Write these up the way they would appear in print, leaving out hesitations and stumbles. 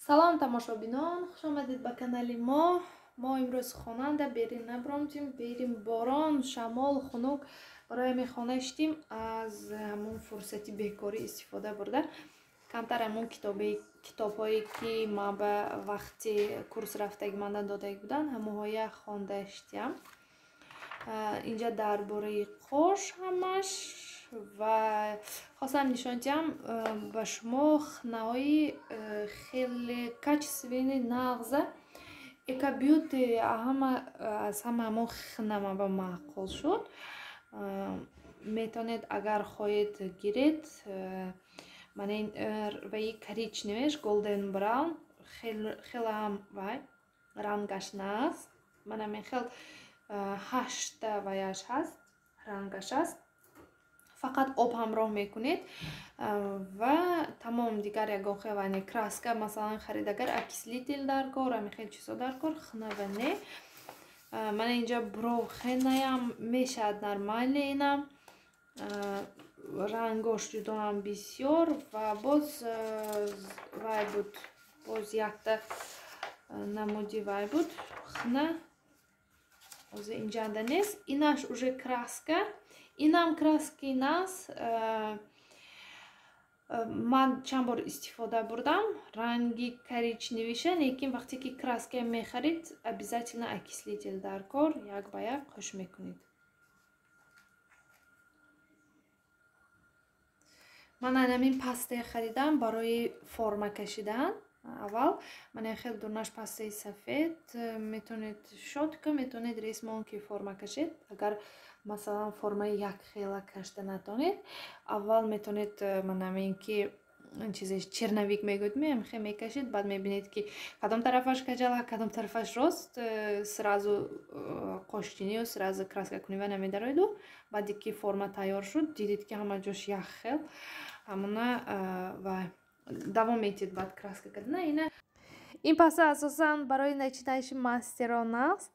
Салом, тамошобинон, хуш омадед ба канали мо. Мо имрӯз хонанда берин набаромдем, берин борон, шамол, хунук. Барои ҳамин хона шидем, аз ҳамон фурсати бекорӣ истифода бурда, камтар ҳамон китобҳое, ки ман ба вақти курс рафтагӣ манда додагӣ буданд, ҳамонҳоя хонда шидям. Инҷа дар бораи қош ҳамаш ва хостам нишон диҳам ба шумо хнаҳои хеле качественный, нағза. Эка Бьюти ҳама, аз ҳама ҳамон хна ман ба маъқул шуд. Метавонед, агар хоҳед, гиред. Мана ин ваи коричневеш, golden brown, хеле ҳам вай рангаш нағз. Мана ҳамин хел ҳаштта ваяш ҳаст, рангаш аст. Фақат об ҳамроҳ мекунед ва тамом. Дигар ягон хел вай не, краска масалан харид, агар окислитель дар кор, ҳамин хел чизо дар кор, хна ва не. Мана инҷа brow хенаям мешавад, нормально, инам рангош ҷудоам бисёр. Ва боз вай буд, боз якта намуди вай буд хна, ҳозир инҷанда нест. Инаш уже краска, инам краски нағз. Ман чанд бор истифода бурдам ранги коричневиша, лекин вақте ки краска мехарид, обязательно окислитель дар кор, як ба як қӯш мекунед. Ман ҳамин пастае харидам барои форма кашидан. Аввал мана хел дурнаш пастаи сафед, метавонед щётка, метавонед ресмон ки форма кашед. Агар масалан формаи якхела кашида натонед, аввал метавонед мана ҳамин ки чизе черновик мегӯед, мехе мекашед, баъд мебинед, ки кадом тарафаш каҷала, кадом тарафаш рост, сразу қошчинию сразу краска кунива намедароиду. Баъде ки форма тайёр шуд, дидед, ки ҳама ҷош як хел, ҳамона ва давом метиҳед баъд краска кардана. Ина ин паста асосан барои начинающий мастерон аст.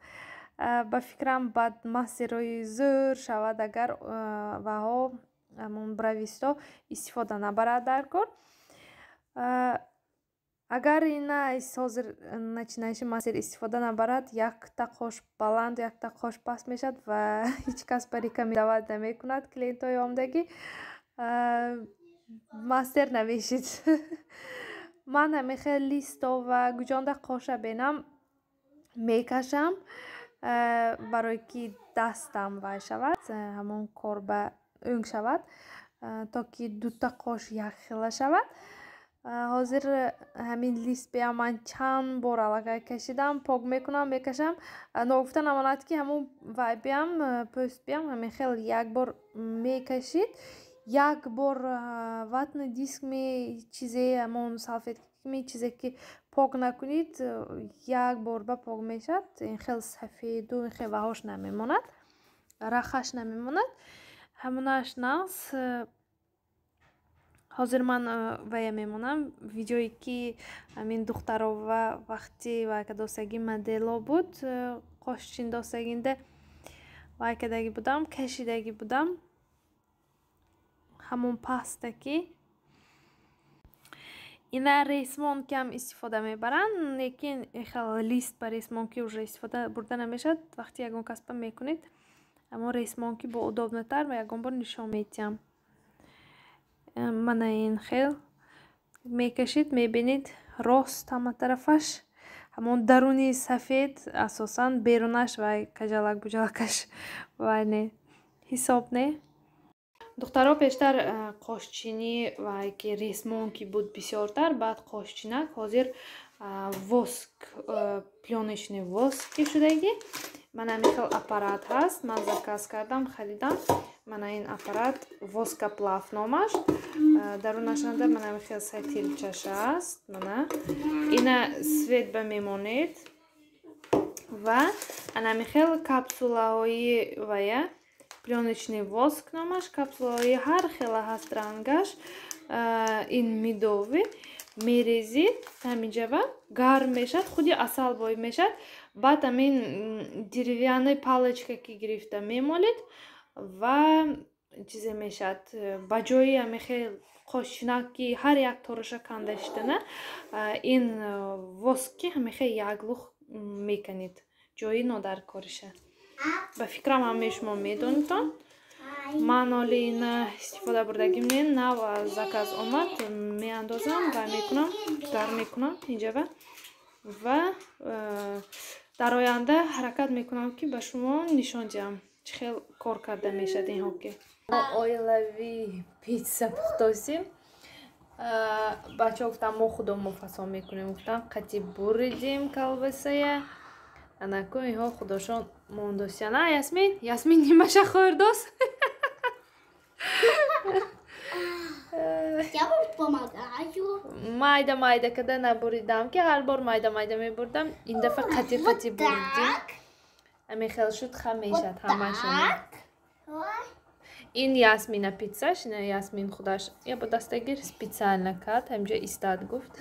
Ба фикрам, баъд мастерои зӯр шавад, агар ваҳо ҳамон бровисто истифода набарад дар кор. Агар ина ҳозир начинающий мастер истифода набарад, якта қош баланд, якта қош паст мешавад ва ҳеҷ кас ба рекомендовать намекунад. Клиентҳои омдагӣ мастер намешид. Ман ҳамин хел листо ва гуҷонда қоша бенам мекашам, барое ки дастам вай шавад, ҳамон кор ба ӯнг шавад, то ки дута қош якхела шавад. Ҳозир ҳамин лист беам ман чанд бор аллакай кашидам, пок мекунам, мекашам. Ногуфта намонад, ки ҳамон вай биам, пӯст биам ҳамин хел як бор мекашид, як бор ватный диск ми, чизе, ҳамон салфетка ми, чизе ки пок накунед, як бор ба пок мешавад. Ин хел сафеду ин хел ваҳош намемонад, рахаш намемонад, ҳамонаш нағз. Ҳозир ман вая мемонам, видеое ки ҳамин духтарова вақти вай кадостагӣ, модело буд, қошчин достагинда вай кардагӣ будам, кашидагӣ будам ҳамон паста, ки ина ресмон ки ҳам истифода мебаранд, лекин хел лист ба ресмон ки уже истифода бурда намешавад. Вақти ягон касба мекунед, ҳамон ресмон ки бо удобнотар, ва ягон бор нишон медиҳам. Мана ин хел мекашид, мебинед, рост ҳама тарафаш, ҳамон даруни сафед асосан, берунаш вай каҷалак буҷалакаш вай не, ҳисоб не. Духтаро, пештар қошчинӣ вай ки ресмон ки буд бисёртар, баъд қошчинак, ҳозир воск, плёночный воск ки шудагӣ. Мана ҳамин хел аппарат ҳаст, ман заказ кардам, харидам. Мана ин аппарат воскоплав номаш. Дарунашанда мана ҳамин хел сатилчаша аст. Мана ина свет ба мемонед ва ана ҳамин хел капсулаҳои вая, плёночный воск номаш, капсулаҳои ҳар хела ҳаст рангаш. Ин медовый мерезид, ҳаминҷава гарм мешавад, худи асал бой мешавад. Баъд ҳамин деревянный палочка ки гирифта мемолед ва чизе мешавад. Ба ҷои ҳамин хел Қошинаки ҳар як тораша канда шидана, ин воск ки ҳамихе як лух меканед ҷои нодаркориша. Ба фикрам, ҳамаи шумо медонитон. Ман оли ина истифода бурдагим не, нав заказ омад, меандозам ва мекунам, гарм мекунам инҷава ва дар оянда ҳаракат мекунам, ки ба шумо нишон диҳам, чӣ хел кор карда мешавад инҳо. Ки оилавӣ питса пухтосем. Бачаҳо гуфтам, мо худомо фасон мекунем, гуфтам, қати буридем колбасая. Анаку инҳо худошон мондосиян. А Ясмин, Ясмин нимаша хӯрдос. Я вам помогаю. Майда майда када набуридам, ки ҳар бор майда майда мебурдам, ин дафъа қати қати буридем. Ами хел шуд, хам мешад ҳамашона. Ин Ясмина питсаш, ина Ясмин худаш я бо дастагир специально кард, ҳамҷо истад гуфт.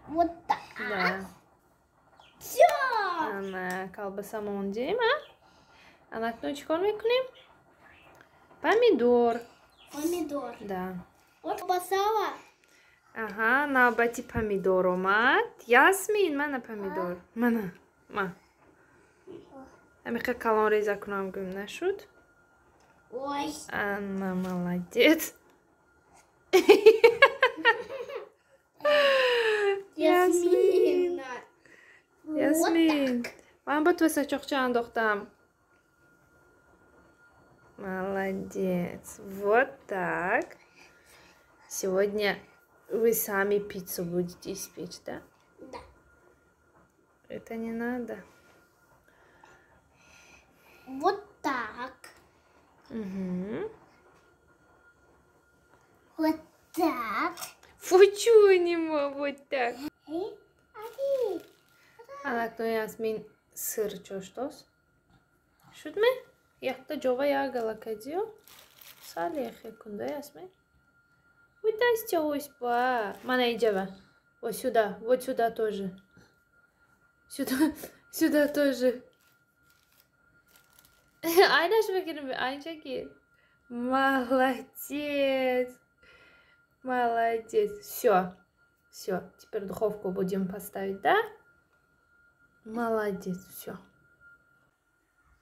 Вот так. Да. Всё. Ана колбаса мондем, а? Анакнун чӣ кор мекунем? Помидор. Помидор. Да. Вот колбаса. Аҳа, навбати помидор омад. Ясмин, мана помидор. Мана, ма. Ҳамиқа калон реза кунам, гум нашуд. Ой. Анна, молодец. Ясмин. Ясмин. Ман ба ту сачоқча андохтам. Молодец. Вот так. Сегодня вы сами пиццу будете испечь, да? Да. Это не надо. Вот так. Угу. Вот так. Фу, не могу, вот так. Анакно Ясмин сыр чоштос. Шуд ме? Якта ҷова як галакадиё. Сал яхе кунда, Ясмин. Вытастёсь па. Мана иҷава. Вот сюда, вот сюда тоже. Сюда, сюда тоже. Айнаш мекунем, айнша гир. Молодец. Молодец. Все. Все. Теперь духовку будем поставить, да? Молодец, все.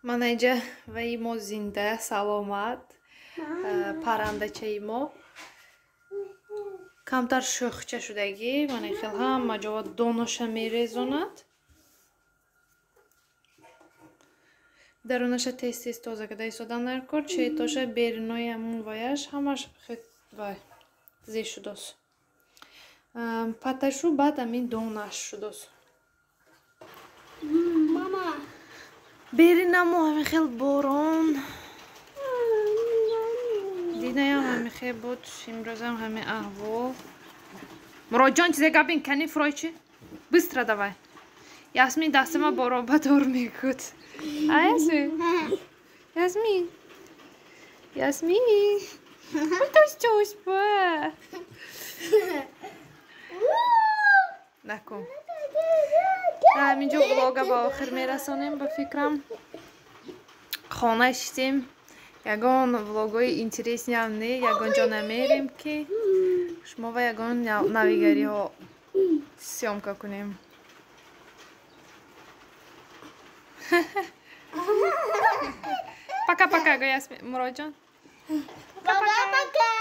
Мана инҷа ваи мо зинда, саломат. Парандачаи мо. Камтар шӯхча шудагӣ, мана хел ҳама ҷова доноша мерезонад. Дарунаша тез тез тоза када истодан дар кор, четоша беринои ҳамун ваяш ҳамаш вай зе шудос. Паташу баъд ҳамин донаш шудос. Мама. Беринамо ҳамин хел борон. Динаям ҳамин хел буд, имрӯзам ҳамин аҳвол. Муроҷон, чизе гапин кани фройчи? Быстро давай. Ясмин дастама борон ба дор мекуд. А Ясмин? Ясмин? Ясмин? Вытастёсь па. Накун. Ҳаминҷо влога ба охир мерасонем, ба фикрам. Хона шитем. Ягон влогои интересный ам не, ягон ҷо намерем, ки шумо ва ягон навигариҳо съёмка кунем. Пока-пока, го Ясмин, Муроҷон. Пока-пока.